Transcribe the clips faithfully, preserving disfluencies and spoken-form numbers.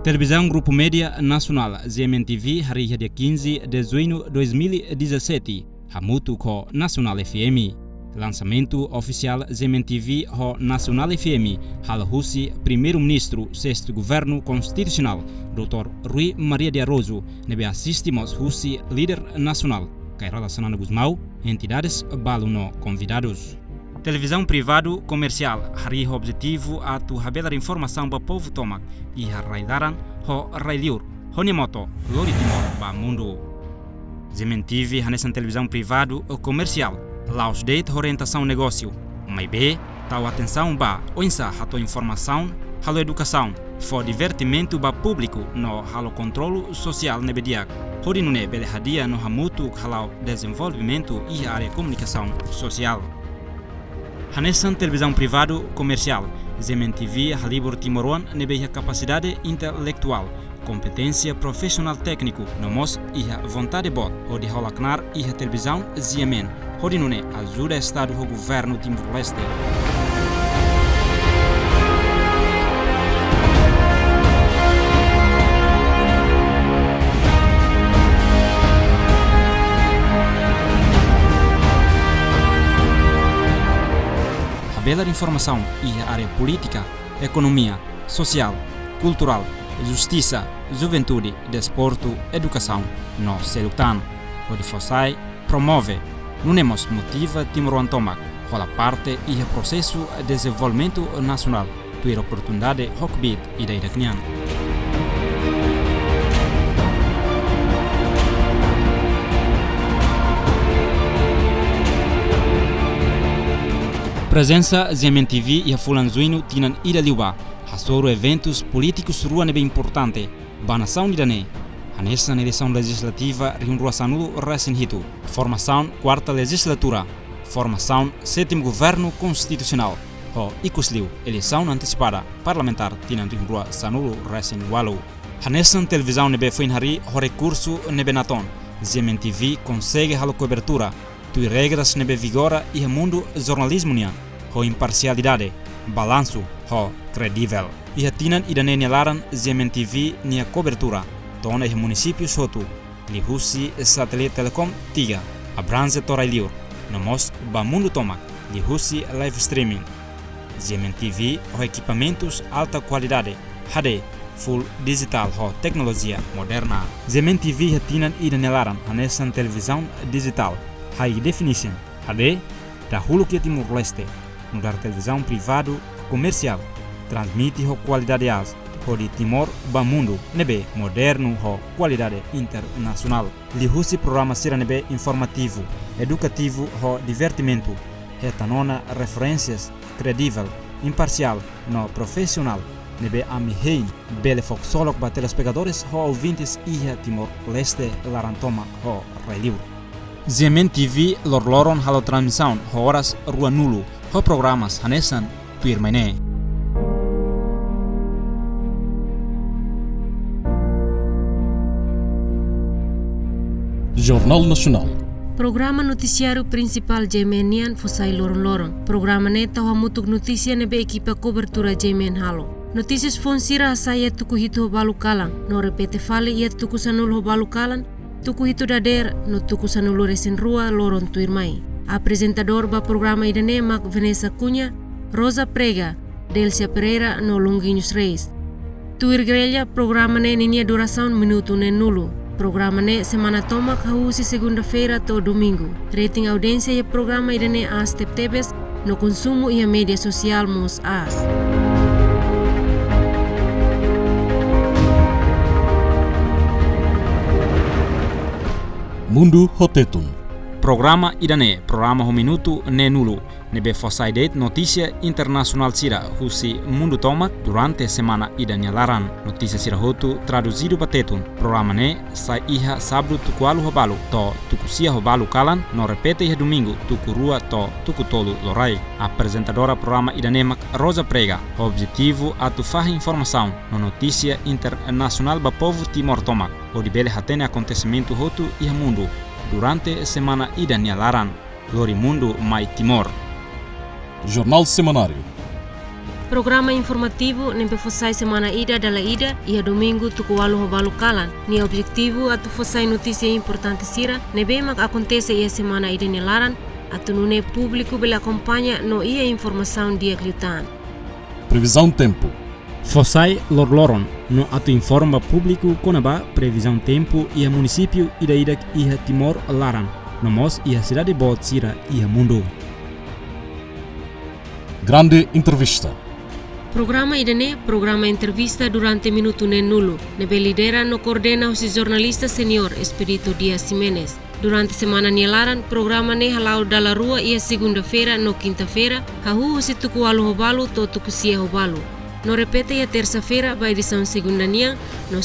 Televizaun Grupu Média Nasionál, G M N T V, harii iha dia quinze de junho dois mil e dezassete, hamutuk ho Nasionál F M. Lansamentu ofisiál G M N T V ho Nasionál F M halo husi Primeiru-Ministru Sestu Governu Konstitusionál, doutór Rui Maria de Araújo, ne'ebé asiste mós husi líder nasionál, Kay Rala Xanana Gusmão, entidades balu no konvidadus. Televizaun privadu komersiál harii ho objetivu atu habelar informasaun ba povu tomak iha rai-laran ho rai-liur, ho nia moto: Lori Timor ba Mundu. G M N T V hanesan televizaun privadu ou komersiál, la'ós de'it orientasaun negósiu, maibé tau atensaun ba oinsá hato'o informasaun, halo edukasaun, fó divertimentu ba públiku no halo kontrolu sosiál ne'ebé di'ak, hodi nune'e bele hadi'a no hamutuk hala'o dezenvolvimentu iha área komunikasaun sosiál. Hanesan televizaun privadu komersiál, G M N T V halibur timoroan ne'ebé iha kapasidade intelektuál, kompeténsia profisionál tékniku, no mós iha vontade boot hodi hola knaar iha televizaun G M N, hodi nune'e ajuda Estadu ho Governu Timor-Leste. Habelar informasaun iha área polítika, ekonomia, sosiál, kulturál, justisa, juventude, desportu, edukasaun no seluk tan, hodi fó sai, promove, nune'e mós motiva timoroan tomak hola parte iha prosesu dezenvolvimentu nasionál, tuir oportunidade ho kbiit ida-idak nian. Prezensa G M N T V iha fulan Juñu tinan ida liubá, hasoru eventus polítikus rua ne'ebé importante ba nasaun ida-ne'e, hanesan eleisaun lejizlativa rihun rua sanulu resin hitu, formasaun kuarta lejizlatura, formasaun sétimu governu konstitusionál, ho ikusliu eleisaun antesipada parlamentár tinan rihun rua sanulu resin ualu. Hanesan televizaun ne'ebé foin harii ho rekursu ne'ebé natoon, G M N T V konsege halo kobertura tuir regras ne'ebé vigora iha mundu jornalizmu nian, ho imparsialidade, balansu, ho kredivel. Iha tinan ida-ne'e nia laran, G M N T V nia kobertura to'o ona iha munisípius hotu, liuhusi satelite Telecom tiga, abrange to'o rai-liur, no mós ba mundu tomak, liuhusi live streaming. G M N T V ho ekipamentus alta kualidade, H D, full digital ho teknolojia moderna. G M N T V iha tinan ida nia laran hanesan televizaun digital, high definition, H D, dahuluk iha Timor-Leste, nu'udar televizaun privadu komersiál, transmite ho kualidade aas, hodi Timor ba Mundu, ne'ebé modernu ho kualidade internasionál. Liuhusi programa sira ne'ebé informativu, edukativu ho divertimentu, hetan ona referénsias kredivel, imparsiál no profisionál, ne'ebé ami hein bele fó ksolok ba telespetadores ho ouvintes iha Timor-Leste laran tomak ho rai-liur. G M N T V loroloron halo transmisaun ho oras ruanulu, ho programas hanesan tuirmai ne'e. Jornál Nasionál. Programa notisiáriu prinsipál G M N nian fó sai loron-loron. Programa ne'e tau hamutuk notísia ne'ebé ekipa kobertura G M N halo. Notísias foun sira hasai iha tuku hitu ho balu kalan, no repete fali iha tuku sanulu ho balu kalan, tuku hitu dadeer, no tuku sanulu resin rua loron tuirmai. Aprezentadór ba programa ida-ne'e mak Vanessa Cunha, Rosa Prega, Delcia Pereira no Longuinhos Reis. Tuir grella, programa ne'e ninia durasaun minutu neenulu. Programa ne'e semana tomak hahú husi segunda-feira to'o domingu. Rating audiénsia iha programa ida-ne'e aas tebetebes, no konsumu iha média sosiál mós aas. Mundu ho Tetun. Programa ida-ne'e programa ho minutu neenulu, ne'ebé fó sai de'it notísia internasionál sira husi mundu tomak durante semana ida nia laran. Notísia sira hotu traduzidu ba Tetun. Programa ne'e sai iha sábadu tuku ualu ho balu to'o tuku sia ho balu kalan, no repete iha domingu tuku rua to'o tuku tolu loraik. Aprezentadora programa ida-ne'e mak Rosa Prega, ho objetivu atu fahe informasaun no notísia internasionál ba povu Timor tomak, hodi bele hatene akontesimentu hotu iha mundu durante semana ida nia laran. Lori Mundu mai Timor. Jornál Semanáriu. Programa informativu ne'ebé fó sai semana ida dala ida, iha domingu tuku ualu ho balu kalan. Nia objetivu atu fó sai notísia importante sira ne'ebé mak akontese iha semana ida nia laran, atu nune'e públiku bele akompaña no iha informasaun di'ak liután. Previzaun tempu. Fó sai loroloron no atu informa públiku kona-ba previzaun tempu iha munisípiu ida-idak iha Timor laran, no mós iha sidade boot sira iha mundu. Grande entrevista. Programa ida-ne'e programa entrevista durante minutu neenulu, ne'ebé lidera no koordena husi jornalista seniór Expedito Dias Ximenes. Durante semana nia laran, programa ne'e hala'o dala rua iha segunda-feira no kinta-feira, hahú husi tuku ualu ho balu to'o tuku sia ho balu. No repete iha tersa-feira ba edisaun segunda nian, no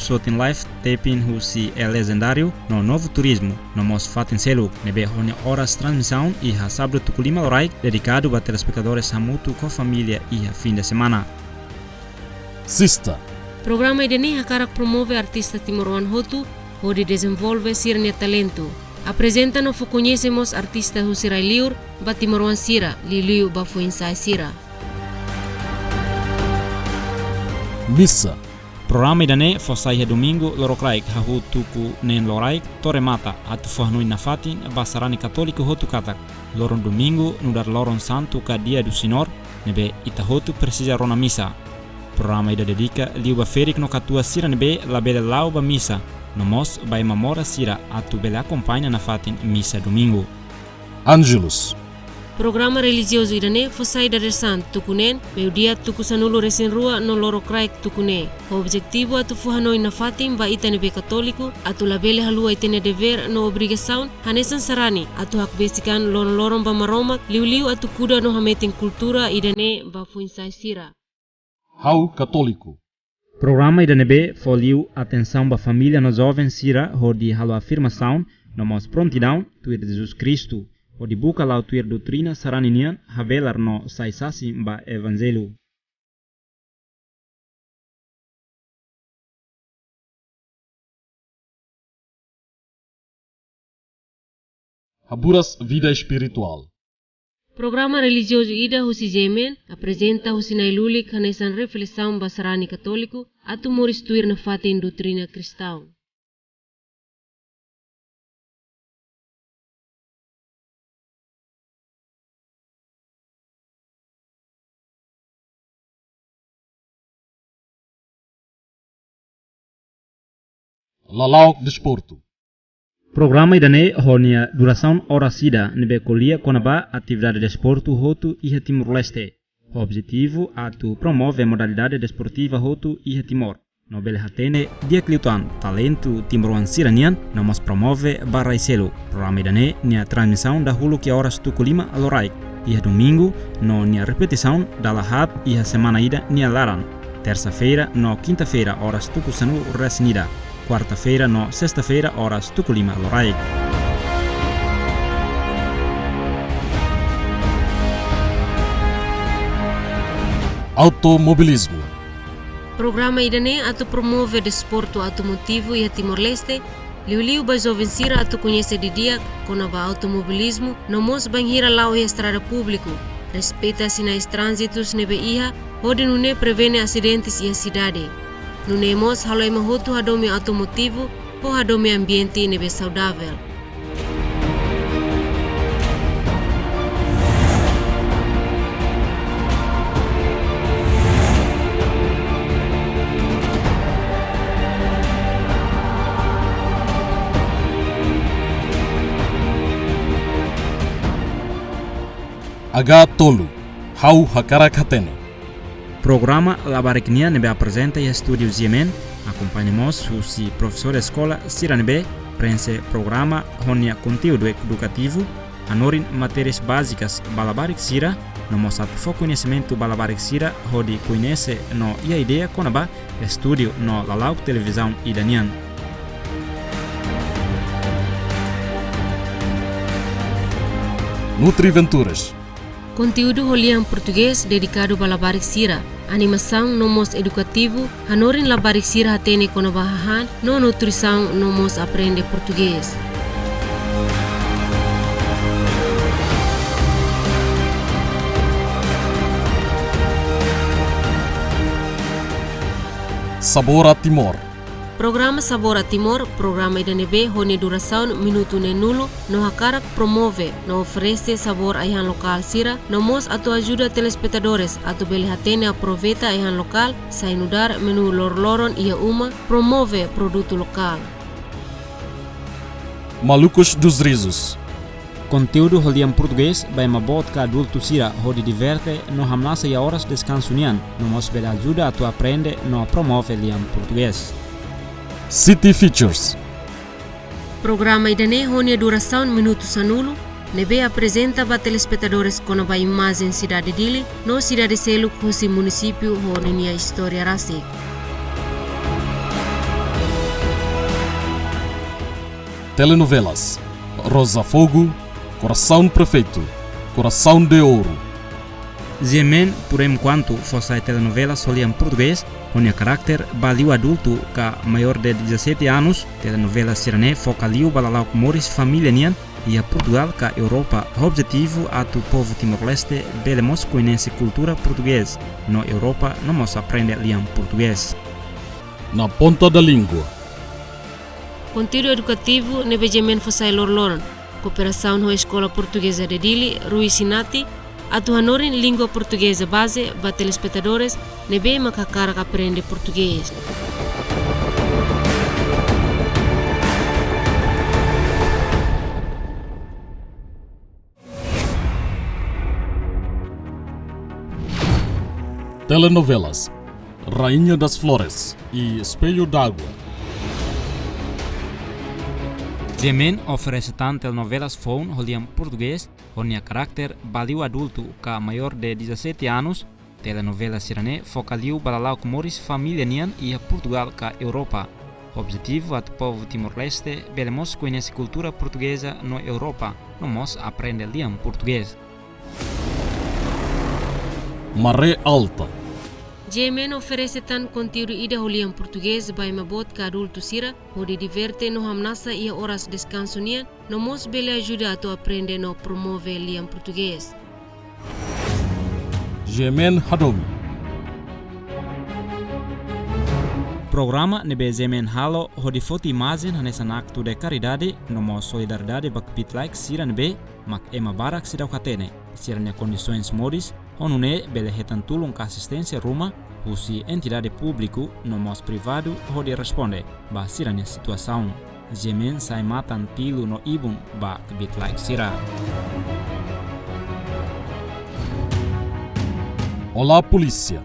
Shooting live tapping husi El Legendário no Novo Turismo, no mós fatin seluk, ne'ebé ho nia oras transmisaun iha sábadu tuku lima loraik, dedikadu ba telespetadores hamutuk ho família iha fin de semana. Sesta. Programa ida-ne'e hakarak promove artista timoroan hotu, hodi dezenvolve sira-nia talentu. Aprezenta no fó koñese mós artista husi rai-liur ba timoroan sira, liuliu ba foin-sa'e sira. Misa. Programa ida-ne'e fó sai iha domingu lorokraik hahú tuku neen loraik to'o remata, atu fó hanoin nafatin ba sarani katóliku hotu katak loron domingu nu'udar loron santu ka Dia do Senhor, ne'ebé ita hotu presiza rona misa. Programa ida dedika liu ba ferik no katuas sira ne'ebé labele la'o ba misa, no mós ba ema moras sira atu bele akompaña nafatin misa domingu. Angelus. Programa relijiozu ida-ne'e fó sai dadeer-saan tuku neen, meiudia tuku sanulu-resin-rua no lorokraik tuku neen. Ho objetivu atu fó hanoin nafatin ba ita ne'ebé katóliku, atu labele haluha ita-nia devér no obrigasaun, hanesan sarani, atu hakbesik an loron-loron ba Maromak, liuliu atu kuda no hametin kultura ida-ne'e ba foin-sa'e sira. Ha'u katóliku. Programa ida ne'ebé fó liu atensaun ba família no joven sira hodi halo afirmasaun no mós prontidaun tuir Jesus Kristu, hodi buka la'o tuir doutrina sarani nian, habelar no sai sasin ba evanjellu. Haburas vida espirituál. Programa relijiozu ida husi G M N aprezenta husi nai-lulik hanesan reflesaun ba sarani katóliku atu moris tuir nafatin doutrina kristaun. Lala'ok Desportu. Programa ida-ne'e ho nia durasaun oras ida ne'ebé ko'alia kona-ba atividade desportu hotu iha Timor-Leste. Objetivu atu promove modalidade desportiva hotu iha Timor. No bele hatene di'ak liután talentu timoroan sira-nian, no mós promove ba rai seluk. Programa ida-ne'e nia transmisaun dahuluk iha oras tuku lima loraik iha domingu, no nia repetisaun dala haat iha semana ida nia laran, tersa-feira no kinta-feira oras tuku sanulu resin ida, kuarta-feira no sesta-feira oras tuku lima loraik. Automobilizmu. Programa ida-ne'e atu promove desportu automotivu iha Timor-Leste, liuliu ba joven sira atu koñese didi'ak kona-ba automobilizmu, no mós bainhira la'o iha estrada públiku, respeita sinais tránzitus ne'ebé iha, hodi nune'e prevene asidentes iha sidade. Nune'e mós halo ema hotu hadomi automotivu, ho hadomi ambiente ne'ebé saudavel. H tolu, ha'u hakarak hatene. Programa labarik nian ne'ebé aprezenta iha estúdiu G M N, akompaña mós husi profesór eskola sira ne'ebé prenxe programa ho nia konteúdu edukativu, hanorin matérias bázikas ba labarik sira, no mós atu fó koñesimentu ba labarik sira hodi koñese no iha ideia kona-ba estúdiu no lala'ok televizaun ida nian. Nutriventuras. Konteúdu ho lian portugés dedikadu ba labarik sira, animasaun no mós edukativu, hanorin labarik sira hatene kona-ba hahán no nutrisaun no mós aprende portugés. Sabor a Timor. Programa Sabor a Timor, programa ida ne'ebé ho nia durasaun minutu neenulu, no hakarak promove no oferese sabór ai-han lokál sira, no mós atu ajuda telespetadores atu bele hatene aproveita ai-han lokál, sai nu'udar menu loroloron iha uma, promove produtu lokál. Malucos dos Risos. Konteúdu ho lian portugés ba ema boot ka adultu sira hodi diverte no hamnasa iha oras deskansu nian, no mós bele ajuda atu aprende no promove lian portugés. City Features. Programa ida-ne'e ho nia durasaun minutu sanulu, ne'ebé aprezenta ba telespetadores kona-ba imajen sidade Dili no sidade seluk husi munisípiu ho ninia istória rasik. Telenovelas. Rosa Fogo, Coração Perfeito, Coração de Ouro. G M N, por enquanto, fó sai telenovelas ho lian portugés, ho nia karakter ba liu adultu ka maior de dezassete anos, telenovela sira-ne'e foka liu ba lala'ok moris família nian, iha Portugal ka Europa, ho objetivu atu povu Timor-Leste bele mós koñese kultura portugés, no Europa no mós aprende lian portugés. Na Ponta da Língua. Konteúdu edukativu ne'ebé G M N fó sai loroloron, kooperasaun ho Eskola Portugeza de Dili, Rui Sinati, atu hanorin língua portugeza baze ba telespetadores ne'ebé mak hakarak aprende portugés. Telenovelas, Rainha das Flores e Espelho d'Água. G M N oferese tan telenovelas foun ho lian portugés, ho nia karakter ba liu adultu ka maior de dezassete anos, telenovela sira-ne'e foka liu ba lala'ok moris família nian iha Portugal ka Europa. Objetivu atu povu Timor-Leste bele mós koñese kultura portugeza no Europa, no mós aprende lian portugés. Maré Alta. G M N oferese tan konteúdu ida ho lian portugés ba ema boot ka adultu sira, hodi diverte no hamnasa iha oras deskansu nian, no mós bele ajuda atu aprende no promove lian portugés. G M N hadomi. Programa ne'ebé G M N halo hodi foti imajen hanesan aktu de karidade no mós solidariedade ba kbiit-laek sira ne'ebé mak ema barak seidauk hatene sira-nia kondisoens moris, ho nune'e bele hetan tulun ka asisténsia ruma, husi entidade públiku no mós privadu hodi responde ba sira-nia situasaun. Jemen sai matan tilu no ibun ba kbiit-laek sira. Olá, polícia.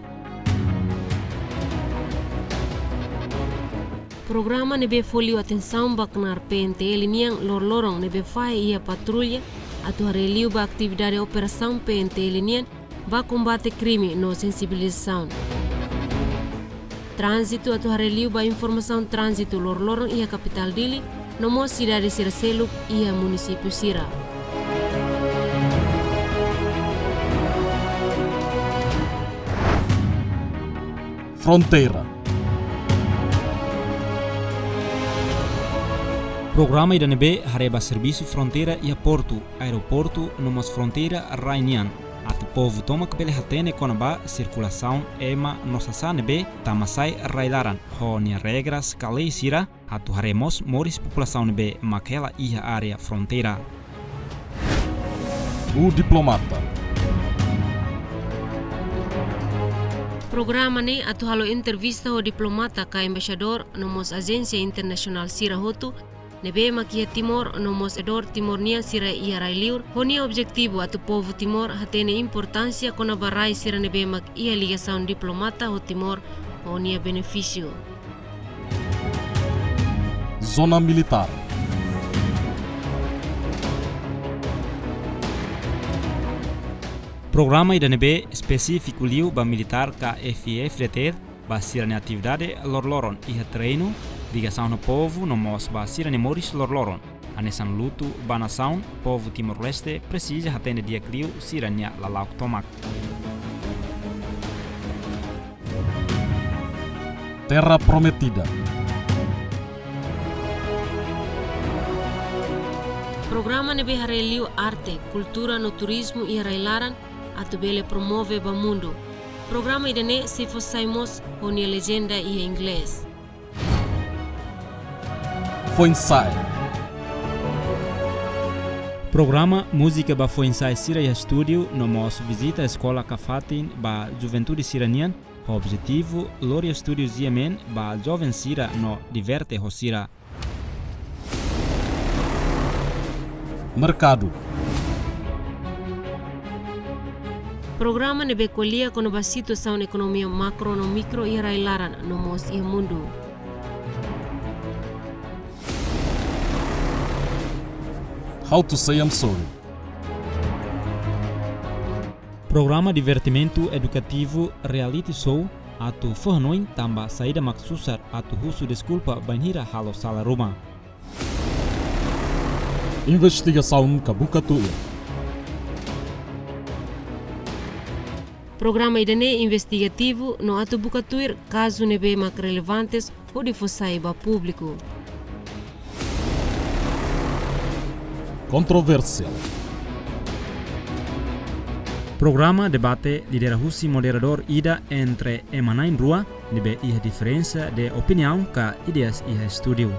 Programa ne'ebé fó liu atensaun ba knaar P N T L nian loroloron ne'ebé fahe iha patrulla atu haree liu ba atividade operasaun P N T L nian ba kombate krime no sensibilizasaun. Tránzitu atu haree liu ba informasaun tránzitu loroloron iha kapitál Dili, no mós sidade sira seluk iha munisípiu sira. Fronteira. Programa ida ne'ebé haree ba servisu fronteira iha portu, aeroportu, no mós fronteira rai nian, atu povu tomak bele hatene kona-ba sirkulasaun ema no sasán ne'ebé tama sai rai-laran, ho nia regras ka lei sira, atu haree mós moris populasaun ne'ebé mak hela iha área fronteira. O Diplomata. Programa ne'e atu halo entrevista ho diplomata ka embaixadór no mós ajénsia internasionál sira hotu ne'ebé mak iha Timor no mós embaixadór Timor nian sira iha rai-liur, ho nia objetivu atu povu Timor hatene importánsia kona-ba rai sira ne'ebé mak iha ligasaun diplomata ho Timor, ho nia benefísiu. Zona Militar. Programa ida ne'ebé espesífiku liu ba militár ka F I F de'it, ba sira-nia atividade loroloron iha treinu, ligasaun ho povu no mós ba sira-nia moris loroloron. Hanesan lutu ba nasaun, povu Timor-Leste presiza hatene di'ak liu sira-nia lala'ok tomak. Terra Prometida. Programa ne'ebé haree liu arte, kultura no turizmu iha rai-laran atu bele promove ba mundu. Programa ida-ne'e sei fó sai mós ho nia lejenda iha inglés. Foinsa'e. Programa múzika ba foinsa'e sira iha estúdiu no mós vizita eskola ka fatin ba juventude sira-nian, ho objetivu lori estúdiu G M N ba joven sira no diverte ho sira. Merkadu. Programa ne'ebé ko'alia kona-ba situasaun ekonomia makro no mikro iha rai-laran no mós iha mundu. How to say I'm sorry. Programa divertimentu edukativu reality show atu fó hanoin tanba saida mak susar atu husu deskulpa bainhira halo sala ruma. Investigasaun ka buka tuir. Programa ida-ne'e investigativu no atu buka tuir kazu ne'ebé mak relevantes hodi fó sai ba públiku. Kontroversia. Programa debate lidera husi moderadór ida entre ema na'in-rua ne'ebé iha diferensa de opiniaun ka ideias iha estúdiu.